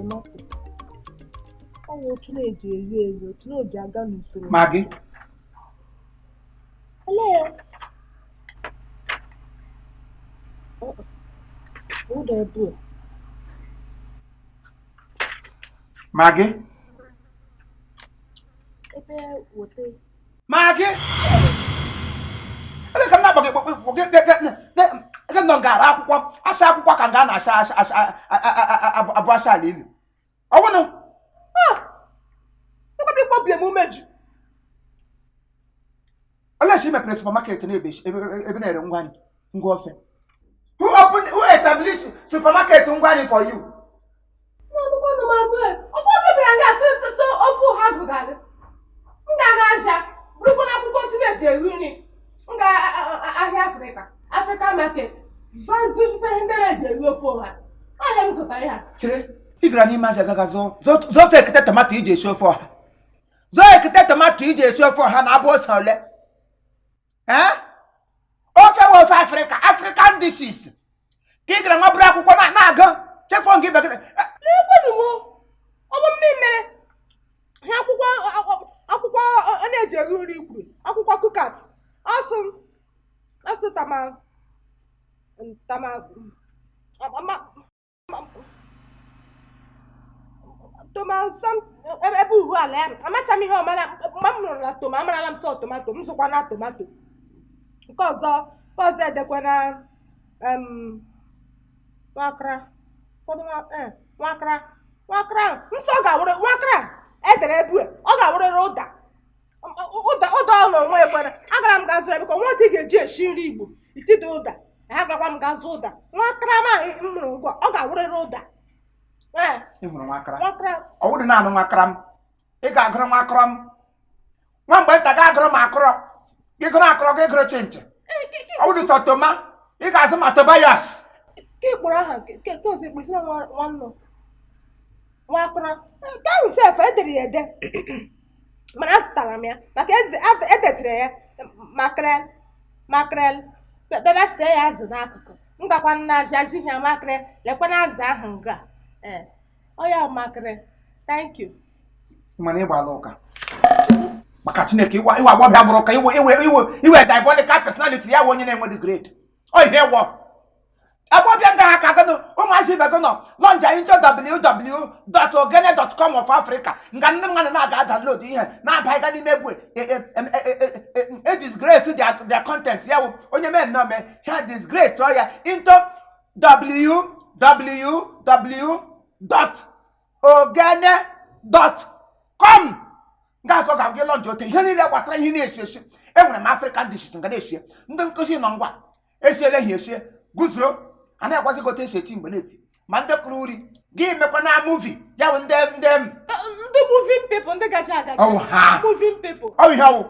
Tomato. Ọ wụ otu na-eji eghe eghe, otu na-eji aga n'usoro. Maggi. Olee ya? Ụda ebe a. Maggi. Ebe weta. Maggi. Ele ka m na-akpọ gị gị nọ gara akwụkwọ asa akwụkwọ ka nga na-asa asa asa abụ asa ala ilu. Ọwụnụ. Ekwe m ikpọbi m umeju. Olee si mepere supermarket na ebe ebe na-ere ngwa nri ngwa ofe? Who opened, who established supermarket ngwa nri for you? N'akwụkwọ nọ m anụ e. Ọkwa oge bịara nga asị sị sị ofe ụha gụgarị. M ga na-aja bụrụkwa na akwụkwọ otu na-eji eri nri. M ga ahịa Afrịka, Africa market. Zụọ zụzụsa ihe ndị na-eji eri ofe ụha. Ahịa m zụtara ihe a. Chere, ị gara n'ime azịa gaga zụọ zụọ ekete tomato iji esi ofe ọha. Zụọ ekete tomato iji esi ofe ọha na abụ ose ole. Ee? Ofe wụ ofe Afrịka, African dishes. Ka ị gara nwa bụrụ akwụkwọ na na-agụ chefuo nke ibe gị. N'ekwenụ m, ọ bụ mmiri mere. Ha akwụkwọ akwụkwọ ọ na-eji eri nri kwuru, akwụkwọ kukas. Asụ asụ tama tama ama toma ebe uhu ala ya amacha m ihe ọmara mgbe m hụrụ na toma amarala m sọ tomato m zụkwa na tomato nke ọzọ edekwana nwakra ụfọdụ nwakra nwakra nsọ ga-awụrụ nwakra edere ebu ọ ga-awụrịrị ụda ụda ụda ọ n'onwe ekwere agara m gazụ ya biko nwa otu ị ga-eji esi nri Igbo itide ụda ha gakwa m gazụ ụda nwakra ma m hụrụ ugbu a ọ ga-awụrịrị ụda. Ị hụrụ nwakra? Ọ wụdị naanị nwakra m. Ị ga-agụrụ nwakọrọ m. Nwa mgbe nta ga-agụrụ m akọrọ. Gị gụrụ akọrọ gị gụrụ chinchi. Ọ wụdị sọ toma. Ị ga-azụ ma tobayas. Ka ị kpọrọ aha nke ọzọ ekpere sị na nwannụ nwakọrọ nke ahụ sef edere ya ede mana azụtara m ya maka edetara ya mackerel mackerel bebe see ya azụ n'akụkụ m gakwa na azụ ya mackerel lekwana azụ ahụ nga ee ọ ya mackerel. Thank you. Mana ịgba ala ụka maka Chineke ịwa ịwa agbọbịa gbụrụ ụka iwe iwe iwe iwe diabolical personality ya wụ onye na-enweghị grade ọ ihe wọ agbọbịa nga ha ka gụnụ ụmụazị ibe gị nọ launch anyị nchọ www.ogene.com of Africa nga ndị mmadụ na-aga download ihe na-aba ịga n'ime egwu e disgrace their content ya wụ onye mee nnọọ mee ha disgrace tụọ ya into www.ogene.com nga akọ ga gị launch ote ihe niile gbasara ihe na-esi esi enwere m African dishes nga na-esie ndị nkụzi nọ ngwa esiele ha esie guzoro a na-agwazi gị otu esi eti mgbe na-eti ma ndị kụrụ uri gị mekwa na movie ya bụ ndị ndị ndị moving people ndị gaji agaji Ọwụ ha. Moving people. Ọ bụ ihe ọwụ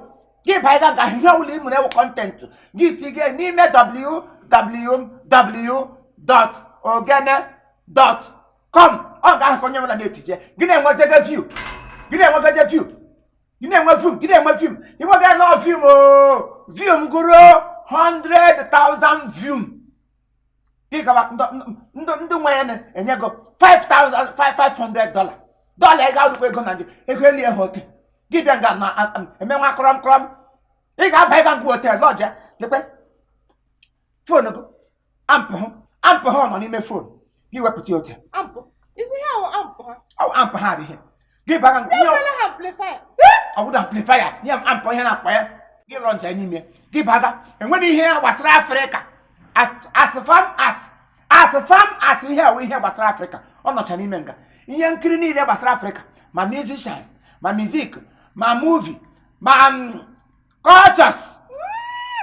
gị banye ga nga ihe ọwụla ị mụrụ ewu content gị tinye n'ime www.ogene.com ọ ga ahụ ka onye ọbụla na-etije gị na-enwetega view gị na-enwegaje view gị na-enwe view gị na-enwe view ịnwega nọ view o view m gụrụ 100,000 view gị gawa ndị nwe ya na-enye gị $5,500 dọla ego adịkwa ego na ndị ego elie ha oke gị bịa nga na eme nwa kọrọm kọrọm ị ga-aba ịga ngwa hotel lọji lekwe phone gị ampụ hụ ampụ ha nọ n'ime phone gị wepụta ya ote Ampụ isi ihe ahụ ampụ ha ọ ampụ ha adịghị gị baga si ekwela ha amplifier ọ bụrụ amplifier nye m ampụ ihe na-akpa ya gị lọ nja n'ime gị baga enwere ihe gbasara Afrịka as far as as far as ihe awụ ihe gbasara Afrịka ọ nọcha n'ime nga ihe nkiri niile gbasara Afrịka ma musicians ma music ma movie ma cultures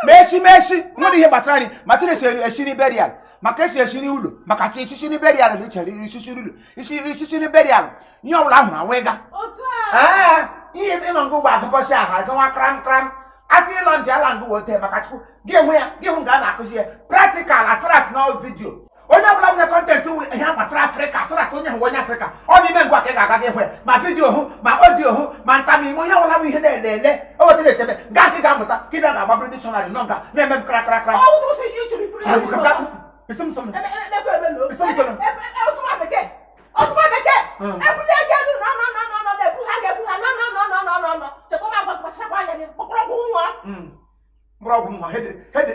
ma esi nwere ihe gbasara nri ma tụrụ esi esiri burial maka esi esiri ụlọ maka esisiri burial na ichere isisiri ụlọ isi isisiri burial ihe ọbụla ahụrụ awụ ịga otu a ee ihe ịnọ nga ụgbọ agụbọsị ahụ agụwa kram kram asị ịlọ nje ala ngụ wote maka chukwu gị enwe ya gị hụ nga a na-akụzi ya practical as far as na video onye ọbụla nwere content wụ ihe gbasara Afrịka as far as onye hụ onye Afrịka ọ n'ime ngwa ka ị ga-aga gị hụ ya ma video hụ ma audio hụ ma ntamimo ihe ọbụla bụ ihe na-ele ele o wetara echebe nga ka ị ga-amụta ka ị bịa ga-agbabiri dictionary nọ nga na-eme m kra kra kra ọ wụdụ sị YouTube ifuru Isi m sọ m. Isi m sọ m. Ebe ebe Ọtụkwa bekee. Mm. Ebuli ego elu nọ nọ nọ nọ nọ na-ebu ha ga-ebu ha nọ nọ nọ nọ nọ nọ nọ. Chekwa m agwa kpacharakwa anya gị mkpọrọgwụ nwa. Mgbọrọgwụ nwa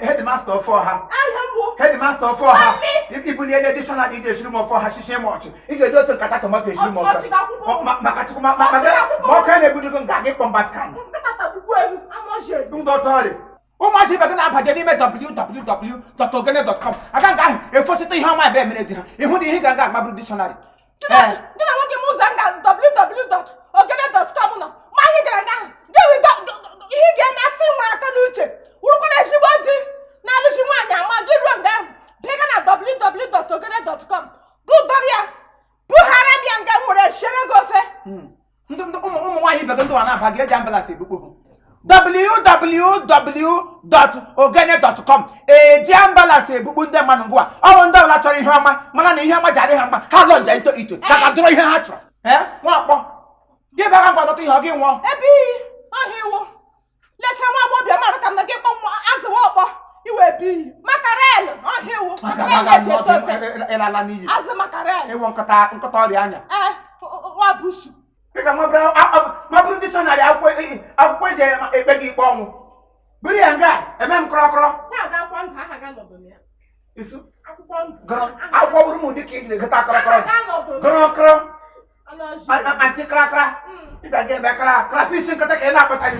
headmaster ọfọ ha. Ahịa mbụ. Headmaster ọfọ ha. Mami! Ibuli ele dictionary iji esiri m ọfọ ha shishi m ọchị. Ị ga-eji otu nkata tomato esiri m Ọchị ga-akwụkwọ ọfọ. m. Maka chukwu ma ma Ọchị ga-akwụkwọ m. ma ọkụ a na-ebudogo nga gị kpọ mbaskan. Nkịta tagbugbu ewu anụ ọhịa ebu. Ndị ọtọ ọrịa. Ụmụazị ibe gị na-abaje n'ime www.ogene.com aka nga ahụ efosite ihe ọma ebe emere di ha ịhụ na ihe ị ga-aga agbaburu dictionary. Gị na nwoke m ụzọ nga www.ogene.com nọ ma ihe gara nga ahụ gị ihe ị ga-eme asị nwere aka n'uche wụrụkwana ezigbo di na-alụchi nwaanyị ama gị ruo nga ahụ bịga na www.ogene.com gị dọrọ ya bughara m ya nga m were chere gị ofe. Ndị ndị ụmụ ụmụ nwaanyị ibe gị ndị nwa na-aba gị eji ambulance ebukpo ha. www.ogene.com eji ambulance ebukpu ndị mmadụ ngwa ọrụ ndị ọbụla chọrọ ihe ọma mana na ihe ọma ji adị ha mma ha lọ nje ito ito ka ka dụrụ ihe ha chọrọ. Ee, nwa akpọ gị baga ngwa dọta ihe ọ gị nwụọ. Ebe iyi ọhịa iwu lechara nwa agbọghọbịa mara ka m na gị kpọ nwa azụwa ọkpọ iwe ebe iyi makarel ọhịa iwu makarel eji ete ofe. Ịlala n'iyi. Azụ makarel. Ịwụ nkọta nkọta ọrịa anya. Ee, nwa busu. Dịka nwa bụrụ dictionary akwụkwọ akwụkwọ eji ekpe gị ikpe ọnwụ buru ya nga eme m kọrọkọrọ. Na-aga akwụkwọ ndụ aha ga nọdụ na ya. Isu Akwụkwọ ndụ. gọrọ akwụkwọ bụrụ m ụdị ka ijiri gụta kọrọkọrọ. Aha ga nọdụ na ya. Kọrọkọrọ. Anụ ọhịa. Antị krakra. Ị ga-aga eme kra krafish nkịta ka ị na-akpata gị.